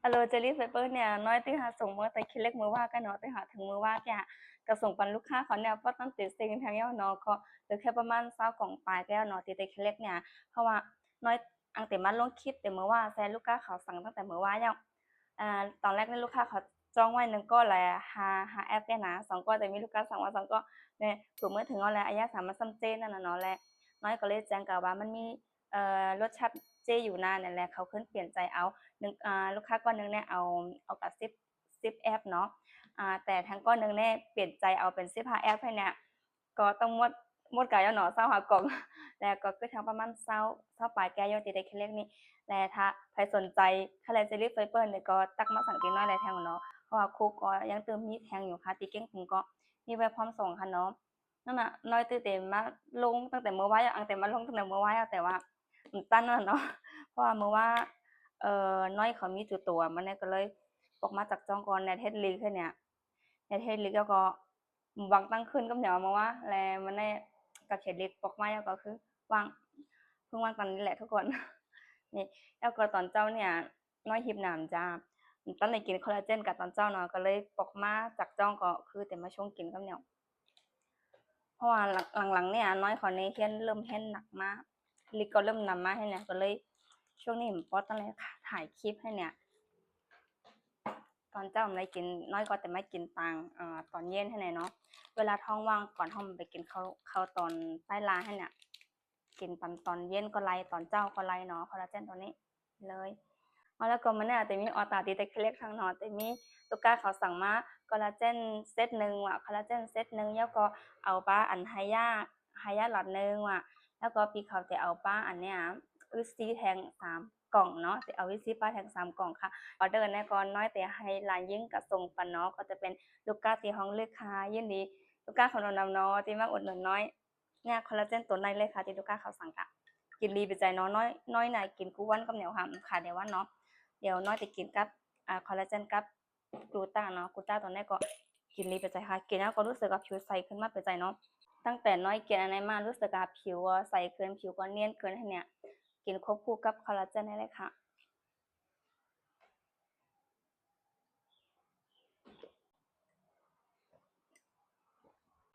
Hello Jelly Fiber ເນຍ ນ້ອຍຕື່ມຫາສົ່ງເມືອແຕ່ຂີ້ເຫຼັກມື້ວານກະເນາະ ຕື່ມຫາເຖິງມື້ວານກະ ກະສົ່ງປັນລູກຄ້າເຂົາເນຍ ບໍ່ທັນຕິດເຊັງແທ້ເນາະ ກະເຫຼືອແຄ່ປະມານຊາວກ່ອງປາຍແລ້ວເນາະ ທີ່ແຕ່ຂີ້ເຫຼັກເນຍ ເພາະວ່ານ້ອຍອັງເຕັມມາລົງຄລິບແຕ່ມື້ວານ ແຊລູກຄ້າເຂົາສັ່ງຕັ້ງແຕ່ມື້ວານແລ້ວ. ອາ ຕອນແລກນີ້ລູກຄ້າເຂົາຈອງໄວ້ໜຶ່ງກ້ອນແລະ ຫ້າ ຫ້າແອັບແຕ່ນະ ສອງກ້ອນ ແຕ່ມີລູກຄ້າສັ່ງວ່າສອງກ້ອນ ແລະ ເພິ່ນເມືອເຖິງເອົາແລະ ອາຍາສາມານຊ້ຳເຈ້ນັ້ນນະເນາະ ແລະ ນ້ອຍກໍເລີຍແຈ້ງກັບວ່າມັນມີ ເອີ ລົດຊາດເຈ້ຢູ່ນະ ນັ້ນແຫຼະ ເຂົາຄືນປ່ຽນໃຈເອົາ ໜຶ່ງ ອາ ລູກຄ້າກ້ອນໜຶ່ງແນ່ເອົາ ເອົາກັບສິບ ສິບແອັບເນາະ ອາ ແຕ່ທາງກ້ອນໜຶ່ງແນ່ປ່ຽນໃຈເອົາເປັນສິບຫ້າແອັບໃຫ້ເນຍ ກໍຕ້ອງໝົດ ໝົດກາຍແລ້ວເນາະ ຊາວຫ້າກ່ອງ ແລ້ວກໍຄືທາງປະມານຊາວ ຊາວປາຍແກ້ວຢູ່ທີ່ໄດ້ແຄ່ເລັກນີ້ ແລະ ຖ້າໃຜສົນໃຈຄາລາເຈນລິບໄຟເປີນີ້ກໍທັກມາສັ່ງທີ່ນ້ອຍໄດ້ແທ້ເນາະ ເພາະວ່າຄູກໍຍັງຕື່ມມີແທ້ຢູ່ຄ່ະ ທີ່ເກັ່ງຜົມກໍມີໄວ້ພ້ອມສົ່ງຄ່ະເນາະ. ນັ້ນນະ ນ້ອຍຕື່ມແຕ່ມາລົງຕັ້ງແຕ່ມື້ວານ ອັງແຕ່ມາລົງຕັ້ງແຕ່ມື້ວານ ແຕ່ວ່າມັນຕັນນັ້ນເນາະ ເພາະວ່າມື້ວານ ເອີ ນ້ອຍເຂົາມີຈຸໂຕ ມັນກໍເລີຍອອກມາຈາກຈ້ອງກ່ອນ ແນດເຮັດລີກເນຍ ແນດເຮັດລີກ ແລ້ວກໍວາງຕັ້ງຄືນກັບແນວມາວ່າ ແລະ ມັນໄດ້ກັບເຮັດລີກອອກມາ ແລ້ວກໍຄືວາງ ເພິ່ງວາງຕອນນີ້ແຫຼະທຸກຄົນ ນີ້ ແລ້ວກໍຕອນເຊົ້າເນຍ ນ້ອຍຫິວນ້ຳຈ້າ ຕອນໄດ້ກິນຄອລລາເຈນກັບຕອນເຊົ້າເນາະ ກໍເລີຍອອກມາຈາກຈ້ອງ ກໍຄືແຕ່ມາຊົງກິນກັບແນວ ເພາະວ່າຫຼັງໆ ເນຍ ນ້ອຍເຂົານີ້ຮຽນ ເລີ່ມຮຽນໜັກມາ ລີກກໍເລີ່ມນຳມາໃຫ້ເນຍ ກໍເລີຍຊ່ວງນີ້ບໍ່ທັນໄດ້ຖ່າຍຄລິບໃຫ້ເນຍ ຕອນເຊົ້າໄດ້ກິນ ນ້ອຍກໍແຕ່ມາກິນຕາງ ເອີ ຕອນເຢັນໃຫ້ແນະເນາະ ເວລາທ້ອງວ່າງກ່ອນເຮົາໄປກິນເຂົ້າ ເຂົ້າຕອນປາຍລາໃຫ້ເນຍ ກິນຕອນ ຕອນເຢັນກໍໄດ້ ຕອນເຊົ້າກໍໄດ້ເນາະ ຄອລລາເຈນໂຕນີ້ເລີຍ. ເອົາ ແລ້ວກໍມື້ນີ້ແຕ່ມີອອດຕາຕີແຕ່ເລັກທາງເນາະ ແຕ່ມີລູກຄ້າເຂົາສັ່ງມາ ຄອລລາເຈນເຊັດໜຶ່ງວ່າ ຄອລລາເຈນເຊັດໜຶ່ງ ແລ້ວກໍເອົາປາອັນໄຮຢາ ໄຮຢາຫຼອດໜຶ່ງວ່າ ແລ້ວກໍປີເຂົາແຕ່ເອົາປາອັນເນຍ ວິດຊີແທ້ງສາມ ກ່ອງເນາະ ຊິເອົາວິດຊີປາແທ້ງສາມກ່ອງຄ່ະ ອອເດີແນະ ກໍນ້ອຍແຕ່ໃຫ້ລາຍຍິງກະສົ່ງປັນເນາະ ກໍຈະເປັນລູກຄ້າທີ່ຮອງເລືອກຄ່ະ ຍິນດີລູກຄ້າຂອງນ້ອງນຳເນາະ ທີ່ມາອຸດໜູນນ້ອຍ ເນຍ ຄອລລາເຈນໂຕໃນເລີຍຄ່ະ ທີ່ລູກຄ້າເຂົາສັ່ງກະກິນດີເປັນໃຈເນາະ ນ້ອຍ ນ້ອຍນະກິນກູວັນກັບແນວ ຂາດໄດ້ວັນເນາະ ດຽວນ້ອຍຈະກິນກັບ ອາ ຄອລລາເຈນກັບ ກູຕາເນາະ ກູຕາໂຕໃນກໍກິນດີເປັນໃຈຄ່ະ ກິນແລ້ວກໍຮູ້ສຶກວ່າຜິວໃສຂຶ້ນມາເປັນໃຈເນາະ ຕັ້ງແຕ່ນ້ອຍກິນອັນນີ້ມາ ຮູ້ສຶກວ່າຜິວໃສຂຶ້ນ ຜິວກໍນຽນຂຶ້ນໃຫ້ເນຍ ກິນຄວບຄູ່ກັບຄອລລາເຈນນີ້ເລີຍຄ່ະ.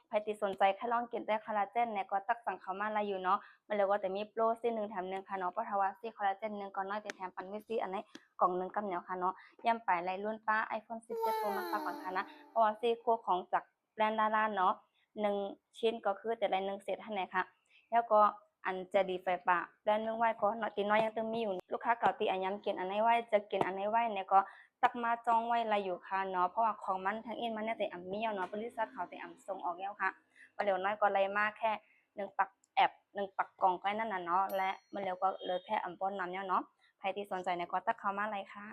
ໃຜທີ່ສົນໃຈ ໃຜລອງກິນແຕ່ຄອລລາເຈນແນະ ກໍທັກສັ່ງເຂົ້າມາໄດ້ຢູ່ເນາະ ມື້ເລີກກໍຈະມີໂປຣ ສີ່ໜຶ່ງແຖມໜຶ່ງຄ່ະເນາະ ເພາະຖ້າວ່າສີ່ຄອລລາເຈນໜຶ່ງ ກໍນ້ອຍຈະແຖມປັນວິດຊີອັນໃນກ່ອງໜຶ່ງກັບແນວຄ່ະເນາະ ຢ້ຳໄປໄລ່ລຸ້ນປ້າໄອໂຟນສິບເຈັດໂປຣແມັກປະກ່ອນຄ່ະນະ ເພາະວ່າສີ່ຄູ່ຂອງຈາກແບຣນດາລາເນາະ ໜຶ່ງຊິ້ນກໍຄືຈະໄດ້ໜຶ່ງເຊັດຫັ້ນແຫຼະຄ່ະ ແລ້ວກໍອັນເຈລລີໄຟປ່າ ແບຣນເມືອງໄວກໍເນາະ ທີ່ນ້ອຍຍັງຕື່ມມີຢູ່ ລູກຄ້າເກົ່າທີ່ອາຍັງກິນອັນນີ້ໄວ້ ຈະກິນອັນນີ້ໄວ້ແນະ ກໍທັກມາຈອງໄວ້ໄດ້ຢູ່ຄ່ະເນາະ ເພາະວ່າຂອງມັນທາງອິນມາແນະ ແຕ່ອຳມີແລ້ວເນາະ ບໍລິສັດເຂົາແຕ່ອຳສົ່ງອອກແລ້ວຄ່ະ ມາແລ້ວນ້ອຍກໍໄດ້ມາແຄ່ໜຶ່ງປັກແອັບ ໜຶ່ງປັກກ່ອງໄວ້ນັ້ນນະເນາະ ແລະ ມາແລ້ວກໍເຫຼືອແຄ່ອຳປ້ອນນຳແລ້ວເນາະ ໃຜທີ່ສົນໃຈແນະ ກໍທັກເຂົ້າມາໄດ້ຄ່ະ.